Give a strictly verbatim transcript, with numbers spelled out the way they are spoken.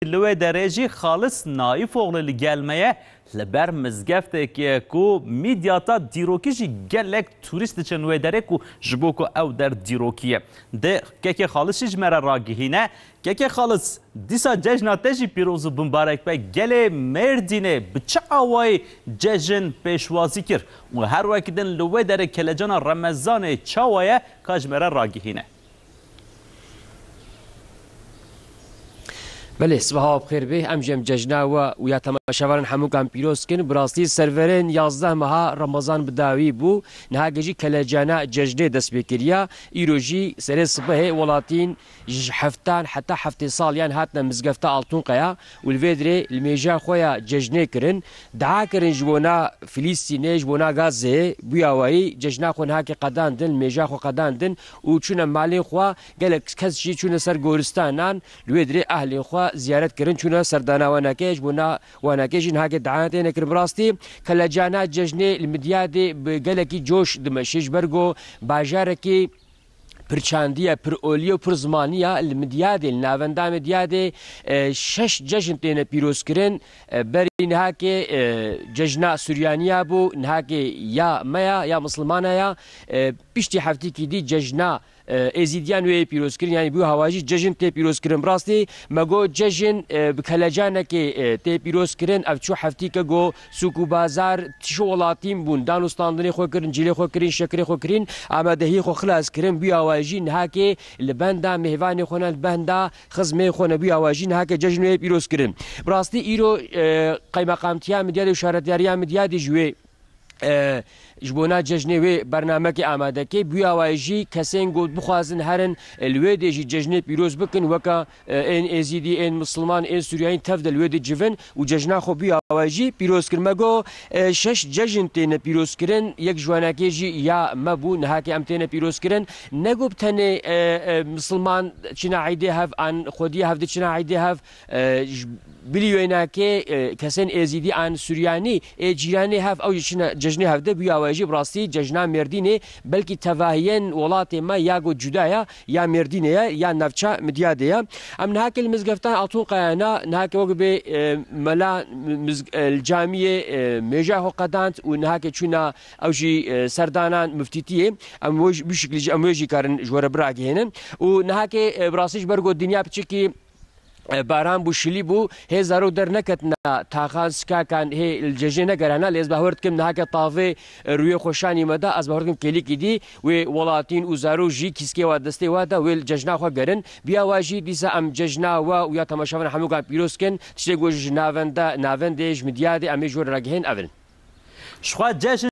li wê derê jî Xalis Naîfoğlu li gel me ye. Li ber mizgefteke ku Midyata dîrokî jî gelek turîst diçin wê derê ku ji bo ku ew der dîrokî ye. Dê kekê Xalis jî ji me re ragihîne. Kekê Xalis, dîsa cejna te jî pîroz û bimbarek be. Gelê Mêrdînê bi çi awayî cejin pêşwazî kir? Û her wek din li wê derê kelecana Remezanê çawa ye, ka ji me re ragihîne. Belê, sibaha we bi xêr bê. Em jî em cejna we û ya temaşevanan hemûkan pîroz kin. Bi rastî serverên yazdeh meha Remezan bi dawî bû. Niha jî kelecana cejnê dest pê kiriya. Îro jî serê sibehê welatîn ji heftan heta heftê saliyan hatine mizgefta Altûnqeya û li vê dirê li mêja xwe ya cejnê kirin. Dua kirin ji bona Filîstînê, ji bona Gazeyê, bûyawayî cejna xwe nihakê qedandin, li mêja xwe qedandin û çûne malên xwe. Gelek kes jî çûne ser goristanan, li wê dirê ehlên xwe ziyaret kirin, çûne serdana wanakê, ji bona wanakê jî nihakê dua têne kirin. Bi rastî kelecana cejnê li Midyadê bi gelekî coş dimeşe, ji ber ku bajarekî pir çandî ye, pir olî ye û pir zimanî ye. Li Midyadê, li navenda Midyadê, e, şeş cejn têne pîrozkirin. E, berî nihakê, e, cejna Suryaniya bû, nihakê ya me ya, ya Misilmana ya. E, piştî heftîkî dî cejna, e, Êzîdiyan wê yê pîrozkirin, yanî bû hawajî cejn tê pîrozkirin. Bi rastî me got cejn, e, bi kelecanekê, e, tê pîrozkirin. Ev çû heftîke got sûk û bazar tişo welatîn bûn, dan û standinê xwe kirin, cîlê xwe kirin, şekirê xwe kirin, amadehiyê xwe xilas kirin. Bûya we jî nihakê li benda mêvanê xwe ne, li benda xizmê xwe ne. Bûya we jî nihakê cejn wê pîroz kirin. Bi rastî îro, e, qeymeqamtiya Midyadê û şaredyariya Midyadê ji wê, e, ji bona cejnê wê bernamekê amade kê. Bûya we jî kesên got bixwazin herin, e, li wê dê jî cejnê pîroz bikin, weke e, ên Êzîdî, ên Misilman, ên Sûriyayî tev de li wê dicivin û cejna xwe bûya we jî pîroz kir. Me got, e, şeş cejn têne pîrozkirin, yek ji wanakê jî ya me bû, nihakê em têne pîrozkirin. Ne got bi tenê, e, e, Misilman çina eydê hev, an xwediyê hev diçina eydê hev, e, ji bilî wênakê, e, kesên Êzîdî an Suryanî, ê cîranê hev, ew jî çine cejnê hev de. Bûya we jî bi rastî cejna Mêrdînê belkî tevahiyên welatê me ya got cuda ya, ya Mêrdînê ye, ya navça Midyadê ye. Em nihakê li mizgeftan Altûnqeya ne, nihakê wek bê, e, mela miz-, e, li camiyê, e, mêja xwe qedand û nihakê çûna ew jî, e, serdanan miftîtiyê. Em wê jî, bi şiklî jî em wê jî karin ji we re biragihênin. Û nihakê, e, bi rastî ji ber got dinya piçikî e, baran bû, şilî bû, hê zarok derneketina taxan, sikakan hê li cejnê negerana, lê ez bawer dikim nihake tavê, e, rûyê xweşanî me de, ez bawer dikim kêlîkî dî wê welatîn û zarok jî kîskê wa destê wa de wê li cejna xwe gerin. Biya wa jî dîsa em cejna we û ya temaşevan hemûkan pîroz kin, tiştê ku ji navenda, navendê ji Midyadê em ê ji we re ragihên ev in. Ji xwe cejn